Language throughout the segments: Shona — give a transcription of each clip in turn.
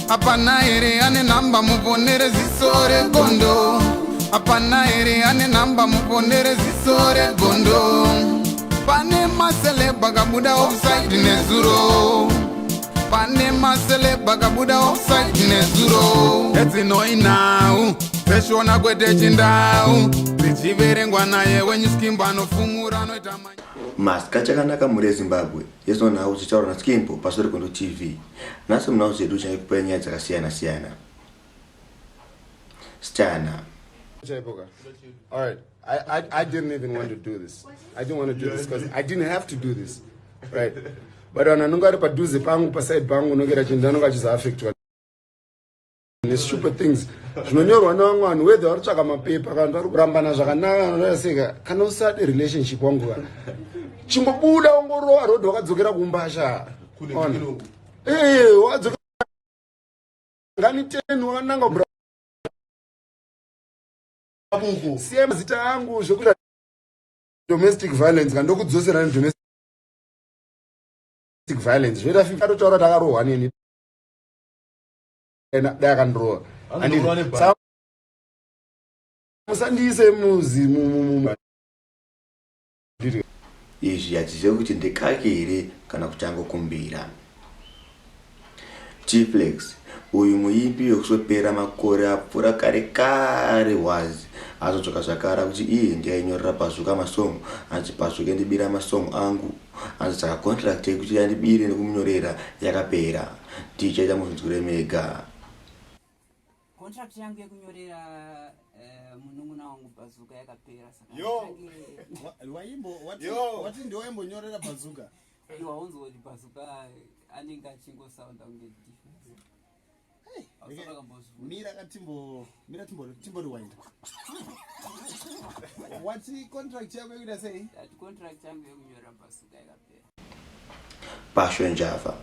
Hapana here ane nhamba muponere ziso regondo? Hapana here ane nhamba muponere ziso regondo? Pane maceleb akabuda offside nezuro. Pane maceleb akabuda offside nezuro. Edzinoi nhau dzeshona kwete chindau dzichiverengwa naye wenyu skimbo anofumura anoita Masika chakanaka mhuri yeZimbabwe yezo nhau dzichitaurwa naSkimbo paSori Gondo TV. Nhasi munhau dzedu change kupai nyaya dzakasiyana siyana. Stana. Chaipoka. All right. I didn't even want to do this. I didn't want to do this because I didn't have to do this. Right. But vanhu anonge ari padhuze pangu paside pangu unongera chinhu anonge achizoaffectwa nestupid things zvinonyorwa nevamwe vanhu whether vari kutsvaka mapepa kana vari kurambana zvakanaka anoaseka kana usade relationship wangu ka chingobuda wongorowa road wakadzokera kumba sha eh wakadzokera ngani 10 wakananga bra siya mazita angu zvekuita domestic violence kana ndokudzosera nedomestic violence zvoita 50 atotaura kuti akarohwa neni dai akandirowa musandiise muzi Izvi hatizive kuti ndekake here kana kuti angokumbira. T-Flex, uyu muimbi wekusopera makore apfuura kare kare was azodzoka zvakare akuti iye ndiye ainyorera Bazooka masong hanzi Bazooka ndibira masong angu hanzi saka contract yekuti andibire nekumunyorera yakapera tichaita muzvinzwire mega. Contract yangu yekunyorera eh, munun'una wangu Bazooka yakapera saka Yo. ndichange- Waimbo wati Yo. wati ndiwe waimbonyorera bazooka. Iwe haunzwa kuti Bazooka anenge achingosounda kunge difference. Hausati wakambozviona. Mira katimbo mira timbo timbo rewind. Wati contract yako yekuita sei? Ndati contract yangu yekunyorera Bazooka yakapera. Passion Java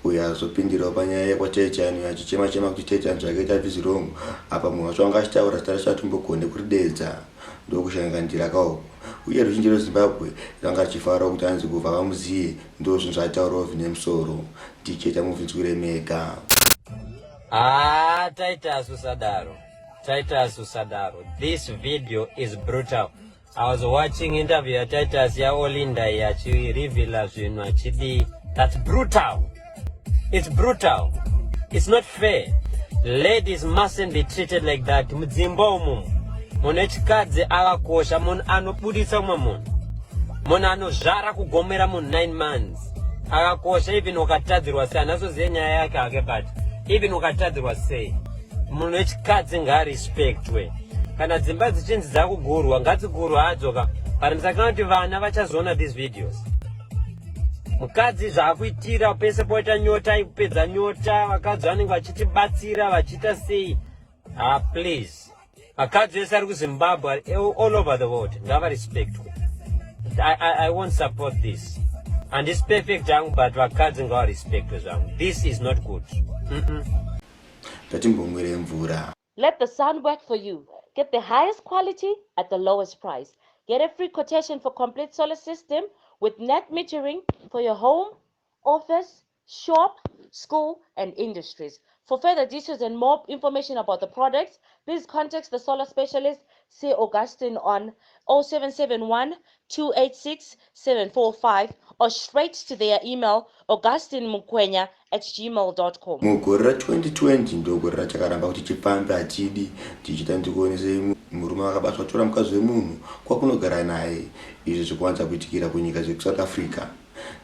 uyo azopindirawo panyaya yekwaTetyan achichema chema kuti Tetyan zvakaita zvisi wrong apa munhu wacho anga achitaura zita racho atimbogone kurideedza ndokushangandira kauku uye ruzhinji rweZimbabwe ranga richifarawo kuti anzi kubva vamuziye ndo zvinhu zvaataurawo zvine musoro ticheta mubvinzwire mega. Ah, Titus usadaro. Titus usadaro. This video is brutal. I was watching interview ya Titus ya Olinda achireveala zvinhu achidii. That's brutal. It's brutal. It's not fair. Ladies mustn't be treated like that. Mudzimba umu munhu wechikadzi akakosha, munhu anobuditsa umwe munhu, munhu anozvara kugomera munhu 9 months akakosha. Even ukatadzirwa sei, handazozive nyaya yake hake, but even ukatadzirwa sei, munhu wechikadzi ngaarespectwe. Kana dzimba dzichinzi dzakugurwa, ngadzigurwe hadzo ka, but musakana kuti vana vachazoona these videos. Mukadzi zvaakuitira pese poita nyota aikupedza nyota, vakadzi vanenge vachitibatsira vachiita sei. Ah, please, vakadzi vese ari kuZimbabwe, all over the world, ngavarespectwe. I won't support this. Handisi perfect hangu, but vakadzi ngavarespectwe zvangu. This is not good. Ngatimbomwire mvura. Let the sun work for you. Get the highest quality at the lowest price. Get a free quotation for complete solar system with net metering for your home, office, shop, school, and industries. For further details and more information about the products, please contact the solar specialist, C. Augustine, on 0771 286 745 or straight to their email augustinemukwenya@gmail.com. Mugore ra2020 ndogore rachakaramba kuti chipfambi hatidi tichita ndikuonesei murume akabatwa tora mukadzi wemunhu kwakunogara naye izvi zvikuwanza kuitikira kunyika dzekuSouth Africa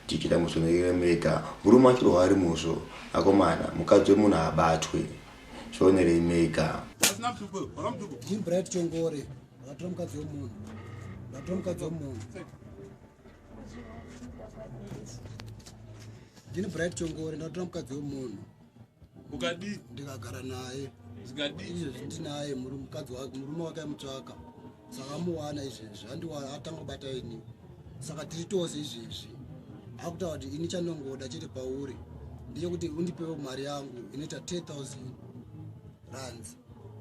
tichita muzvionekere mega murume achirohwa ari muzvo akomana mukadzi wemunhu haabatwe zvionerei mega. Jim Bright Chongore ndatora mukadzi wemunhu ndatora mukadzi wemunhu Jim Bright Chongore ndatora mukadzi wemunhu ukadii ndikagara naye zvikadii izvezvi ndinaye mukadzi wake murume wake amutsvaka saka amuwana izvezvi andiwana atanga kubata ini saka tiri tose izvezvi akutaura kuti ini chandongoda chete pauri ndechekuti undipewo mari yangu inoita 10000 rands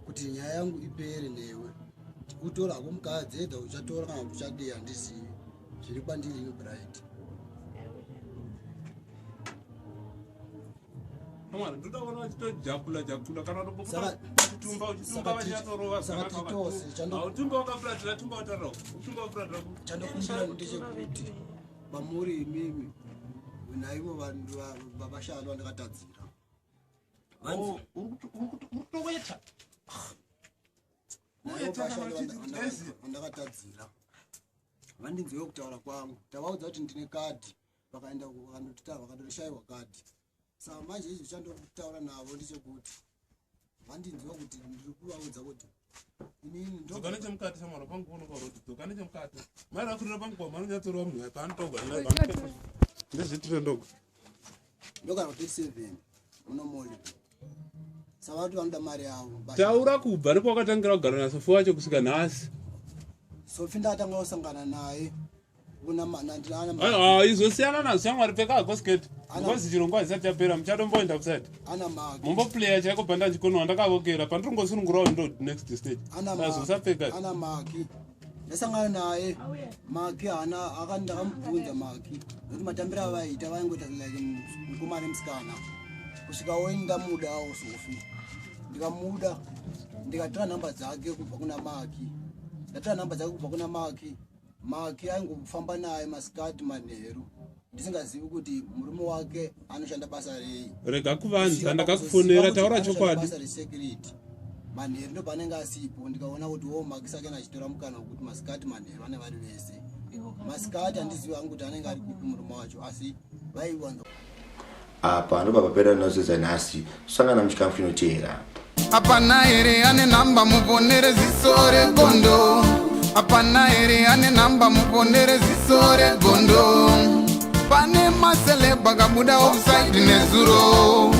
kuti nyaya yangu ipere newe utora hako mukadzi edha uchatora kana kuti uchadii handizivi zviri kwandiri ini Bright. Mwana ndoda kuona vachitojakula jakula kana Saka- uchitumba uchitumba saka vachinyatorova saka titose, chando- autumba wakafuratira tumba watarira utumba wafuratira Chandokumbira ndechekuti vamuri imimi naivo vanhu vavashanu vandakatadzira. Oh, uri kutoweta. Naivo Kuweta kana vashanu uchiti kudezi. vandakatadzira vandinzwewo kutaura kwangu. Tavaudza kuti ndine kadhi, vakaenda vakandotita vakandorishaiwa kadhi. Saka manje izvi chandokutaura navo ndechekuti vandinzwa kuti ndiri kuvaudza kuti inini Dzoka nechemukati shamwari, pangu unoka roti dzoka nechemukati. Mai rakurira pangu kwa manonyatsorova munhu paanotogwa. Ndezvitire ndoga. Ndogara ku 37 munomoli. Saka vati vanoda mari yavo. Taura kubva nepawakatangira kugara naSofi wacho kusvika nhasi. Sofi ndatanga kusangana naye Aiwa, izosiyana nazvo shamwari, pfeka hako sketi because chirongwa hachisati chapera, muchatomboenda kuside. Ana maki. Mumboplayer chaiko pandanchikonowa ndakavokera pandiringosunungurawo ndo next stage. Ana Azosapfeka. Ana maki ndasangana naye. Maki haana ndakamubvunza maki nokuti matambiro avaita vaingoita like mukomana nemusikana kusvika weni ndamudawo Sofi. Ndikamuda, ndikatora nhamba dzake kubva kuna maki. Ndatora nhamba dzake kubva kuna maki. Maki aingofamba naye masikati manheru ndisingazivi kuti murume wake anoshanda basa rei. Rega kuvanza, ndakakufonera, taura chokwadi. Basa resecurity. Manheru ndo paanenge asipo. Ndikaona kuti wo maki sake achitora mukana wekuti masikati manheru vane vari vese. Masikati handizivi hangu kuti anenge ari kupi murume wacho, asi vaiwanza. Apa ndobva papera nhaudzedza nhasi. Tosangana muchikamu chinoteera. Hapana here ane nhamba muponere ziso regondo? Hapana here ane nhamba muponere ziso regondo? Pane maceleb akabuda offside nezuro,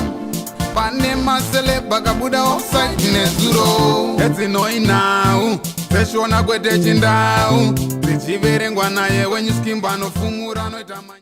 pane maceleb akabuda offside nezuro. Edzinoinhau dzeshona kwete chindau, dzichiverengwa naye wenyu skimba anofumura anoita.